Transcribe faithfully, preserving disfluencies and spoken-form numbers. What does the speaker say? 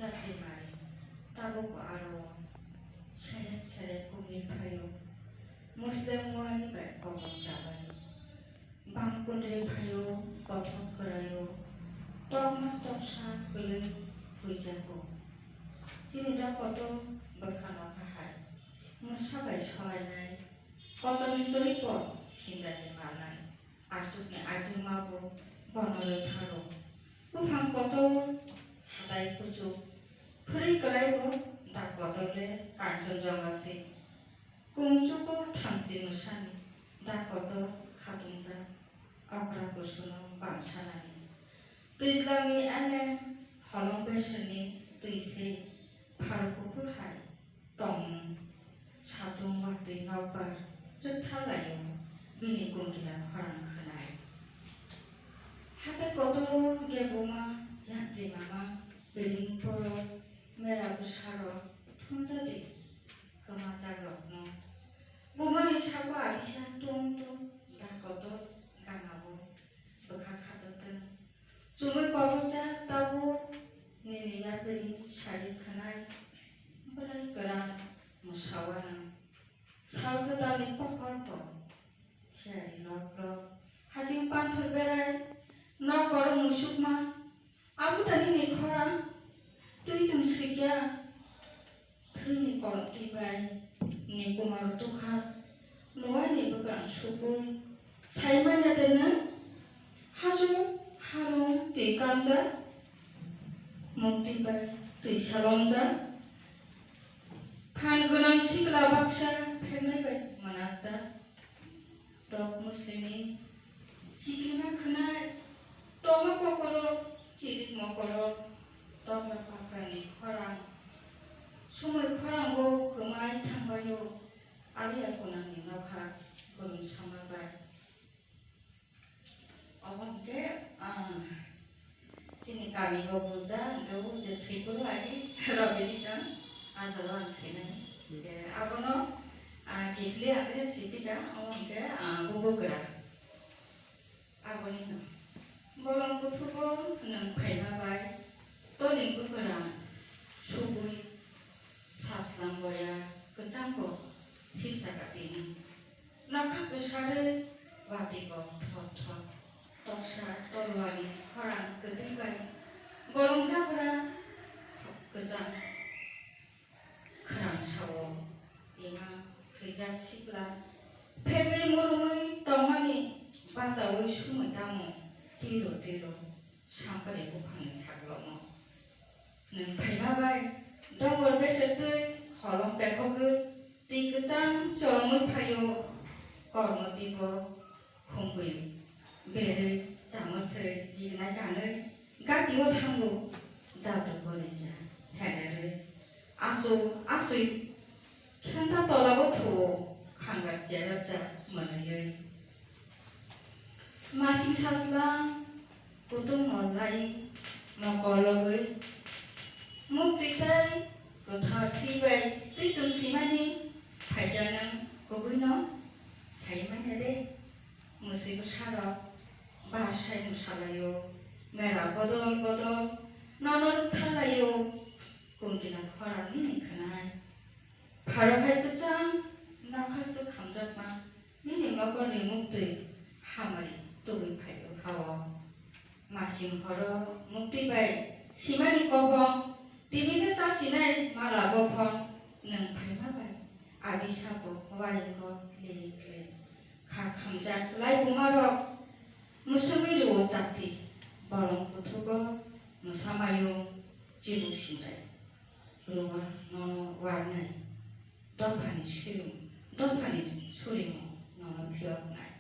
Yapri mari, tabukbo aro-o serek serek kumui phaio, muslem muani bai kobor chabaio. Bam kundri phaio, bothop kwraio, tokma toksa kwlwi huijago. Chini da kotor bwkha nokha hai, mwsa bai solainai, kochorni choripo sindai hai malnai. Aswkni aitwmabo bono rwtharo. Buphang kotor, hatai kuchuk, phwrwi kwraibo da kotor le Kanchanjunga se. Kumchugo thamchi mwsani da kotor khatungjak, okra kusuno bamsanani. Twijlangni elem holong beseni twi se pharo kuphur hai tongmung satung watwi nokbar rwktharlaio bini kungkila khorang khwnai. Hatai kotoro gebuma yapri mama building borok mela bwsarok thumjadi kwmachakrokno. Bumani sako abisa tung tung da kotor ganao bwkha khatwtwng. Chumui koborjak tabuk nini yapiri sari khwnai bwlai kwran mwsawana. Sal kwtalni pohor bo siyari lok lok. Hasing panthor berai nokbar musukma. Abo da nini khorang, twi tong sikya, thwini kolok twi bai ni kumaro tukha, Noani bwkrang sugwi sai manya de nwng, haju harung twi kanjak, mukti bai twi salomjak, phan gwnang sikla baksa pheknai bai mwnakjak. Tok musini sikima khwnai, tokma kokorok, chirik mokorok, tokla paprani khorang, sumui khorango kwmai thangbaio, aliya kunani nokha, gurung sama bai. Obo hwnkhe, ah, Chini kami bo buja, hwnkhe o je thwipuro agi Robini tong, a jora ang sinai. Hwnkhe abono, ah, kiphilwi ang khe sipika, omo hwnkhe, ah, bubugra. Aboni no. Bolong kuthugo nwng phaima bai, toni bugra sugwi saslam boya kwchangbo sipjaka tini. Nokha kwsarwi watwi kok thok thok, toksa tolwani khorang kwtwi bai bolong jabra kho-, kwchang khorang sao. Ima thwijak sikla phegwi murumwi tongmani bachaui sumui tamo tiro tiro. Sampari buphangni saklomo nwng phaima bai dongor beser twi holong pekhogwi twi kwchang choromwi phaio. Kormo twibo khumgwi berwi chamwthwi rignai kanwi gatio thango. Jatugbo rija henerwi achu achwi khenta tolao thuo khangar cherepjak mwnwiwi. Masing sasla kutung molnai mokologwi muktwi tei kwthar thwi bai twi tong simani phaikya nwng kubuino sai manya de? Mwswi bwsarok bahar sai mwsalaio, mera bodol bodol nono rwktharlaio, kungkila khorang nini khwnai. Pharok hai kwchang nokha swk hamjakma nini mokolni muktwi hamari tubui phaio hao. Masing horo muktwi bai simani kobong tinino chasinai mala bophon nwng phaima bai abisa bo wayungo lik lik kha khamjak lai bumarok musungwi rwo chati bolong kuthugo mwsa mayung chibuk singrai. Ruma nono warnai, dophani suri-, dophani surimo nono phiyoknai.